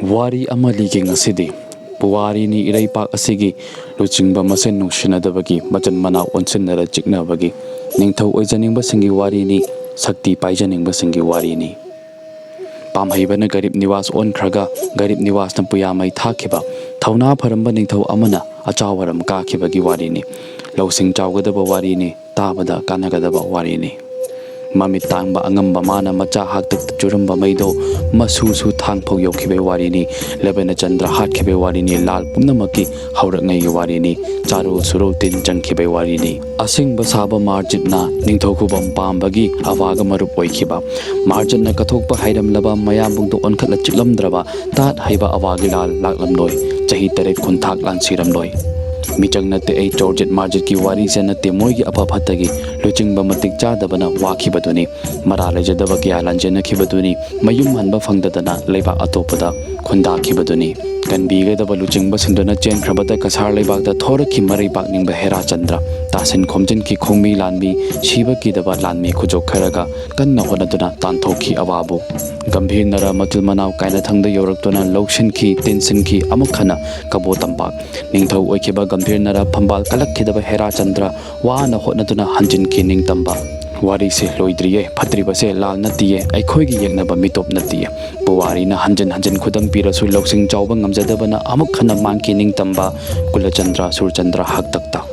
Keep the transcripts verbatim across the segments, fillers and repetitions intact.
ꯋꯥꯔꯤ ꯑꯃ ꯂꯤꯒꯦ ꯉꯁꯤꯗꯤ꯫ ꯄꯨꯋꯥꯔꯤꯅꯤ ꯏꯔꯩꯄꯥꯛ ꯑꯁꯤꯒꯤ꯫ ꯂꯨꯆꯤꯡꯕ ꯃꯁꯦꯟ ꯅꯨꯡꯁꯤꯅꯗꯕꯒꯤ, ꯃꯆꯤꯟ ꯃꯅꯥꯎ ꯑꯣꯟꯁꯤꯟꯅꯔ ꯆꯤꯛꯅꯕꯒꯤ꯫ ꯅꯤꯡꯊꯧ ꯑꯣꯏꯖꯅꯤꯡꯕꯁꯤꯡꯒꯤ ꯋꯥꯔꯤꯅꯤ, ꯁꯛꯇꯤ ꯄꯥꯏꯖꯅꯤꯡꯕꯁꯤꯡꯒꯤ ꯋꯥꯔꯤꯅꯤ꯫ ꯄꯥꯝꯍꯩꯕꯅ ꯒꯔꯤꯕ ꯅꯤꯋꯥꯖ ꯑꯣꯟꯈ꯭ꯔꯒ, ꯒꯔꯤꯕ ꯅꯤꯋꯥꯖꯅ ꯄꯨꯌꯥꯃꯩ ꯊꯥꯈꯤꯕ, ꯊꯧꯅꯥ ꯐꯔꯝꯕ ꯅꯤꯡꯊꯧ ꯑꯃꯅ ꯑꯆꯥꯎ ꯑꯔꯝ ꯀꯥꯈꯤꯕꯒꯤ ꯋꯥꯔꯤꯅꯤ꯫ ꯂꯧꯁꯤꯡ ꯆꯥꯎꯒꯗꯕ ꯋꯥꯔꯤꯅꯤ, ꯇꯥꯕꯗ ꯀꯥꯟꯅꯒꯗꯕ ꯋꯥꯔꯤꯅꯤ꯫ ꯃꯃꯤꯠ ꯇꯥꯡꯕ ꯑꯉꯝꯕ ꯃꯥꯅ ꯃꯆꯥ ꯍꯥꯛꯇꯛꯇ ꯆꯨꯔꯝꯕ ꯃꯩꯗꯣ ꯃꯁꯨꯁꯨ ꯊꯥꯡ ꯐꯥꯎ ꯌꯧꯈꯤꯕꯒꯤ ꯋꯥꯔꯤꯅꯤ꯫ ꯂꯦꯕꯦꯅꯆꯟꯗ꯭ꯔ ꯍꯥꯠꯈꯤꯕꯒꯤ ꯋꯥꯔꯤꯅꯤ꯫ ꯂꯥꯜ ꯄꯨꯝꯅꯃꯛꯀꯤ ꯍꯧꯔꯛꯉꯩꯒꯤ ꯋꯥꯔꯤꯅꯤ꯫ ꯆꯥꯔꯣꯜ ꯁꯨꯔꯣꯜ ꯇꯤꯟ ꯆꯪꯈꯤꯕꯒꯤ ꯋꯥꯔꯤꯅꯤ꯫ ꯑꯁꯤꯡꯕ ꯁꯥꯕ ꯃꯥꯔꯖꯤꯠꯅ ꯅꯤꯡꯊꯧ ꯈꯨꯕꯝ ꯄꯥꯝꯕꯒꯤ ꯑꯋꯥꯒ ꯃꯔꯨꯞ ꯑꯣꯏꯈꯤꯕ꯫ ꯃꯥꯔꯖꯤꯠꯅ ꯀꯠꯊꯣꯛꯄ ꯍꯩꯔꯝꯂꯕ ꯃꯌꯥꯝꯕꯨꯡꯗ ꯑꯣꯟꯈꯠꯂ ꯆꯤꯛꯂꯝꯗ꯭ꯔꯕ ꯇꯥꯠ ꯍꯩꯕ ꯑꯋꯥꯒꯤ ꯂꯥꯜ ꯂꯥꯛꯂꯝꯂꯣꯏ꯫ ꯆꯍꯤ ꯇꯔꯦꯠ ꯈꯨꯟꯊꯥꯛ ꯂꯥꯟꯁꯤꯔꯝꯂꯣꯏ꯫ ꯃꯤꯆꯪ ꯅꯠꯇꯦ ꯑꯩ ꯆꯣꯔꯖꯤꯠ ꯃꯥꯔꯖꯤꯠꯀꯤ ꯋꯥꯔꯤꯁꯦ ꯅꯠꯇꯦ, ꯃꯣꯏꯒꯤ ꯑꯐ ꯐꯠꯇꯒꯤ ꯂꯨꯆꯤꯡꯕ ꯃꯇꯤꯛ ꯆꯥꯗꯕꯅ ꯋꯥꯈꯤꯕꯗꯨꯅꯤ꯫ ꯃꯔꯥ ꯂꯩꯖꯗꯕ ꯀꯌꯥ ꯂꯥꯟꯖꯦꯟꯅꯈꯤꯕꯗꯨꯅꯤ꯫ ꯃꯌꯨꯝ ꯍꯟꯕ ꯐꯪꯗꯗꯅ ꯂꯩꯕꯥꯛ ꯑꯇꯣꯞꯄꯗ ꯈꯨꯟꯗꯥꯈꯤꯕꯗꯨꯅꯤ꯫ ꯀꯟꯕꯤꯒꯗꯕ ꯂꯨꯆꯤꯡꯕꯁꯤꯡꯗꯨꯅ ꯆꯦꯟꯈ꯭ꯔꯕꯗ ꯀꯁꯥꯔ ꯂꯩꯕꯥꯛꯇ ꯊꯣꯔꯛꯈꯤ ꯃꯔꯩꯕꯥꯛ ꯅꯤꯡꯕ ꯍꯦꯔꯥꯆꯟꯗ꯭ꯔ꯫ ꯇꯥꯁꯤꯟ ꯈꯣꯝꯖꯤꯟꯈꯤ ꯈꯣꯡꯃꯤ ꯂꯥꯟꯃꯤ, ꯁꯤꯕ ꯀꯤꯗꯕ ꯂꯥꯟꯃꯤ ꯈꯨꯖꯣꯛ ꯈꯔꯒ ꯀꯟꯅ ꯍꯣꯠꯅꯗꯨꯅ ꯇꯥꯟꯊꯣꯛꯈꯤ ꯑꯋꯥꯕꯨ꯫ ꯒꯝꯚꯤꯔ ꯅꯔ ꯃꯆꯤꯜ ꯃꯅꯥꯎ ꯀꯥꯏꯅꯊꯪꯗ ꯌꯧꯔꯛꯇꯨꯅ ꯂꯧꯁꯤꯟꯈꯤ, ꯇꯤꯟꯁꯤꯟꯈꯤ ꯑꯃꯨꯛ ꯍꯟꯅ ꯀꯕꯣ ꯇꯝꯄꯥꯛ꯫ ꯅꯤꯡꯊꯧ ꯑꯣꯏꯈꯤꯕ ꯒꯝꯚꯤꯔ ꯅꯔ ꯐꯝꯕꯥꯜ ꯀꯜꯂꯛꯈꯤꯗꯕ ꯍꯦꯔꯥꯆꯟꯗ꯭ꯔ ꯋꯥꯅ ꯍꯣꯠꯅꯗꯨꯅ ꯍꯟꯖꯤꯟꯈꯤ ꯅꯤꯡꯇꯝꯕ꯫ ꯋꯥꯔꯤꯁꯦ ꯂꯣꯏꯗ꯭ꯔꯤꯌꯦ, ꯐꯠꯇ꯭ꯔꯤꯕꯁꯦ ꯂꯥꯜ ꯅꯠꯇꯤꯌꯦ, ꯑꯩꯈꯣꯏꯒꯤ ꯌꯦꯛꯅꯕ ꯃꯤꯇꯣꯞ ꯅꯠꯇꯤꯌꯦ꯫ ꯄꯨꯋꯥꯔꯤꯅ ꯍꯟꯖꯤꯟ ꯍꯟꯖꯤꯟ ꯈꯨꯗꯝ ꯄꯤꯔꯁꯨ ꯂꯧꯁꯤꯡ ꯆꯥꯎꯕ ꯉꯝꯖꯗꯕꯅ ꯑꯃꯨꯛ ꯍꯟꯅ ꯃꯥꯡꯈꯤ ꯅꯤꯡꯇꯝꯕ ꯀꯨꯂꯆꯟꯗ꯭ꯔ ꯁꯨꯔꯆꯟꯗ꯭ꯔ ꯍꯥꯛꯇꯛꯇ꯫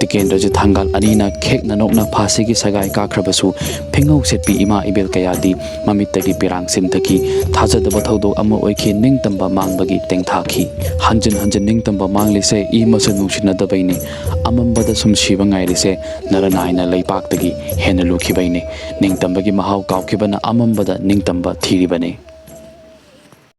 ꯇꯤꯀꯦꯟꯗ꯭ꯔꯖꯤꯠ ꯊꯥꯡꯒꯥꯜ ꯑꯅꯤꯅ ꯈꯦꯛꯅ ꯅꯣꯛꯅ ꯐꯥꯁꯤꯒꯤ ꯁꯒꯥꯏ ꯀꯥꯈ꯭ꯔꯕꯁꯨ ꯐꯤꯉꯧ ꯁꯦꯠꯄꯤ ꯏꯃꯥ ꯏꯕꯦꯜ ꯀꯌꯥꯗꯤ ꯃꯃꯤꯠꯇꯒꯤ ꯄꯤꯔꯥꯡ ꯁꯤꯟꯊꯈꯤ꯫ ꯊꯥꯖꯗꯕ ꯊꯧꯗꯣꯛ ꯑꯃ ꯑꯣꯏꯈꯤ ꯅꯤꯡꯇꯝꯕ ꯃꯥꯡꯕꯒꯤ ꯇꯦꯡꯊꯥꯈꯤ꯫ ꯍꯟꯖꯤꯟ ꯍꯟꯖꯤꯟ ꯅꯤꯡꯇꯝꯕ ꯃꯥꯡꯂꯤꯁꯦ ꯏ ꯃꯁꯦꯟ ꯅꯨꯡꯁꯤꯅꯗꯕꯩꯅꯤ꯫ ꯑꯃꯝꯕꯗ ꯁꯨꯝ ꯁꯤꯕ ꯉꯥꯏꯔꯤꯁꯦ ꯅꯔꯅꯥꯏꯅ ꯂꯩꯄꯥꯛꯇꯒꯤ ꯍꯦꯟꯅ ꯂꯨꯈꯤꯕꯩꯅꯤ꯫ ꯅꯤꯡꯇꯝꯕꯒꯤ ꯃꯍꯥꯎ ꯀꯥꯎꯈꯤꯕꯅ ꯑꯃꯝꯕꯗ ꯅꯤꯡꯇꯝꯕ ꯊꯤꯔꯤꯕꯅꯤ꯫